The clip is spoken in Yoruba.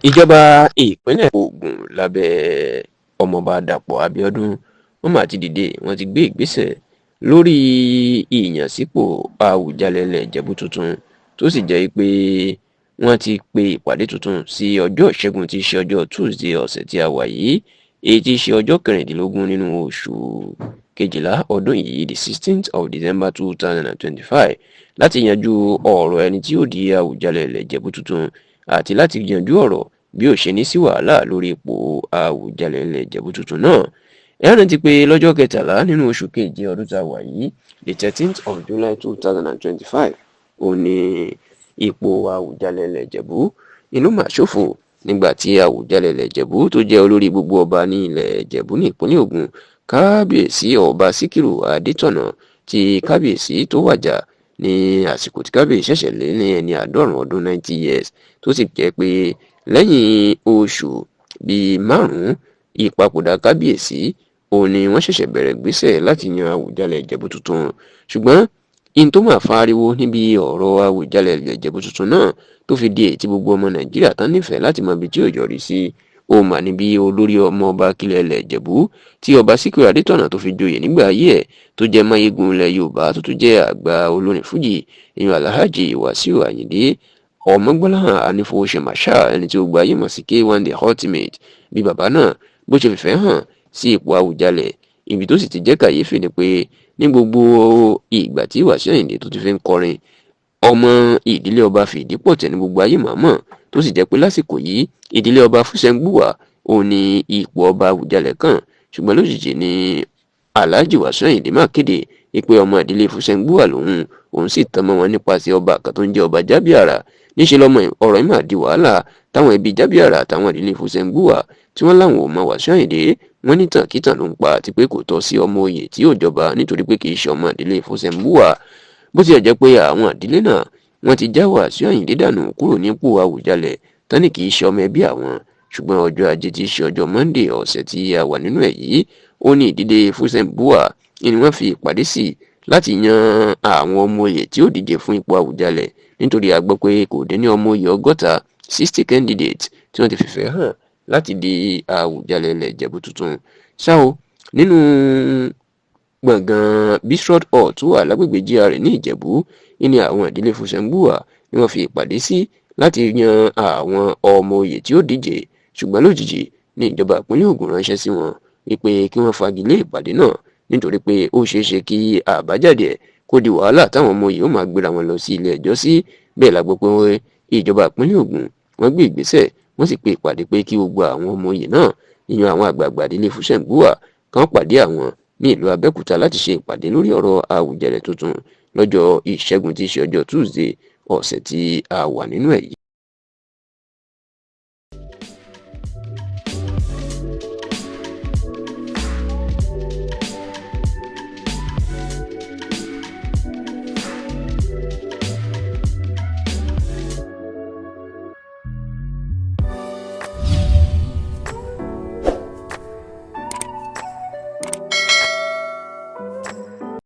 Ìjọba ìpínlẹ̀ Ògùn lábẹ́ Ọmọọba Dàpọ̀ Abíọ́dún, wọ́n mà ti dìde, wọ́n ti gbé ìgbésẹ̀ lórí ìyànsípò Àwùjalẹ̀ ilẹ̀ Ìjẹ̀bú tuntun, tó sì jẹ́ pé wọ́n ti pe ìpàdé tuntun sí ọjọ́ Ìṣẹ́gun tí í ṣe ọjọ́ Tuesday ọ̀sẹ̀ tí a wà yìí, èyí tí í ṣe ọjọ́ 16 nínú oṣù kejìlá ọdún yìí, the 16th of December 2025, láti yanjú ọ̀rọ̀ ẹni tí ó di Àwùjalẹ̀ ilẹ̀ Ìjẹ̀bú tuntun àti láti yanjú ọ̀rọ̀ bí ó ṣe ní sí wàhálà lórí ipò Àwùjalẹ̀ ilẹ̀ Ìjẹ̀bú tuntun náà. Ẹ rántí pé lọ́jọ́ 13 nínú oṣù keje ọdún tá a wà yìí, the 13th of July 2025, òun ní ipò Àwùjalẹ̀ ilẹ̀ Ìjẹ̀bú inú mà ṣòfò nígbà tí Àwùjalẹ̀ ilẹ̀ Ìjẹ̀bú tó jẹ́ olórí gbogbo ọba ní ilẹ̀ Ìjẹ̀bú ní ìpínlẹ̀ Ògùn, Kábíyèsí Ọba Síkírù Adétọ̀nà, tí kábíyèsí tó wàjà ní àsìkò tí kábíyèsí ṣẹ̀ṣẹ̀ lé ní ẹni 90 ọdún, 90 years, tó sì jẹ́ pé lẹ́yìn oṣù bíi 5 ìpapòdà kábíyèsí, òun ni wọ́n ṣẹ̀ṣẹ̀ bẹ̀rẹ̀ gbésẹ̀ láti yan Àwùjalẹ̀ Ìjẹ̀bú tuntun. Ṣùgbọ́n in tó máa fa ariwo níbi ọ̀rọ̀ Àwùjalẹ̀ Ìjẹ̀bú tuntun náà tó fi di èyí tí gbogbo ọmọ Nàìjíríà tán nífẹ̀ẹ́ láti mọ ibi tí yóò yọrí sí, ó mà níbi olórí ọmọ ọba kílẹ̀ ilẹ̀ Ìjẹ̀bú tí Ọba Síkírù Adétọ̀nà tó fi joyè nígbà ayé ẹ̀, tó jẹ́ máyégún ilẹ̀ Yorùbá, tó tún jẹ́ àgbà olórin fújì, ìyẹn Alhaji Wàsíù Àyìndé Ọmọgbọ́láhàn Anífowóṣe Marshal, ẹni tí ó gba ayé mọ̀ sí K1 The Ultimate, bí bàbá náà bó ṣe fìfẹ́ hàn sí ipò Àwùjalẹ̀. Ibi tó sì ti jẹ́ kàyéfì ni pé ní gbogbo ìgbà tí Wàsíù Àyìndé tó ti fi ń kọrin, ọmọ ìdílé ọba Fìdípọ̀tẹ̀ ní gbogbo ayé màmọ́, tó sì jẹ́ pé lásìkò yìí ìdílé ọba Fúsẹ̀ngbùwà òun ní ipò ọba Àwùjalẹ̀ kàn. Ṣùgbọ́n lójijì ni Alhaji Wàsíù Àyìndé máa kéde pé ọmọ ìdílé Fúsẹ̀ngbùwà lòun, òun sì tán mọ́ wọn nípasẹ̀ ọba kan tó ń jẹ́ Ọba Jábíàrà. Níṣẹ́ lọ́mọ ọ̀rọ̀ yìí máa di wàhálà táwọn ẹbí Jábíàrà àtàwọn ìdílé Fúsẹ̀ngbùwà tí wọ́n láwọn ò mọ Wàsíù Àyìndé, wọ́n ní tàn kítàn ló ń pa àti pé kò tọ́ sí ọmọ oyè tí yóò jọba nítorí pé kì í ṣe ọmọ ìdílé Fúsẹ̀ngbùwà. Bó tilẹ̀ jẹ́ pé àwọn ìdílé náà wọ́n ti já Wàsíù Àyìndé dànù kúrò nípò Àwùjalẹ̀ tán ní kì í ṣe ọmọ ẹbí àwọn. Ṣùgbọ́n ọjọ́ Ajé tí í ṣe ọjọ́ Monday ọ̀sẹ̀ tí a wà nínú ẹ̀ yìí, ó ní ìdílé Fúsẹ̀ngbùwà ni wọ́n fi ìpàdé sí láti yan àwọn ọmọ oyè tí ó díje fún ipò Àwùjalẹ̀, nítorí a gbọ́ pé kò dín ní ọmọ oyè 60, 60 candidates, tí wọ́n ti fìfẹ́ hàn láti di Àwùjalẹ̀ ilẹ̀ Ìjẹ̀bú tuntun. Ṣá o, nínú gbọ̀ngàn Bisrod Hall tó wà lágbègbè GRA ní Ìjẹ̀bú ní àwọn ìdílé Fúsẹ̀ngbùwà ni wọ́n fi ìpàdé sí láti yan àwọn ọmọ oyè tí ó díje. Ṣùgbọ́n lójijì ní ìjọba ìpínlẹ̀ Ògùn ránṣẹ́ sí wọn wípé kí wọ́n fagilé ìpàdé náà, nítorí pé ó ṣeé ṣe kí àbájáde ẹ̀ kó di wàhálà táwọn ọmọ oyè ó máa gbéra wọn lọ sí ilé ẹjọ́ sí. Bẹ́ẹ̀ la gbọ́ pé ìjọba ìpínlẹ̀ Ògùn wọ́n gbé ìgbésẹ̀, wọ́n sì pe ìpàdé pé kí gbogbo àwọn ọmọ oyè náà, ìyẹn àwọn àgbààgbà ìdílé Fúsẹ̀ngbùwà kan, pàdé àwọn ní ìlú Abẹ́òkúta láti ṣe ìpàdé lórí ọ̀rọ̀ Àwùjalẹ̀ tuntun lọ́jọ́ Ìṣẹ́gun tí í ṣe ọjọ́ Tuesday ọ̀sẹ̀ tí a wà nínú ẹ̀ yìí.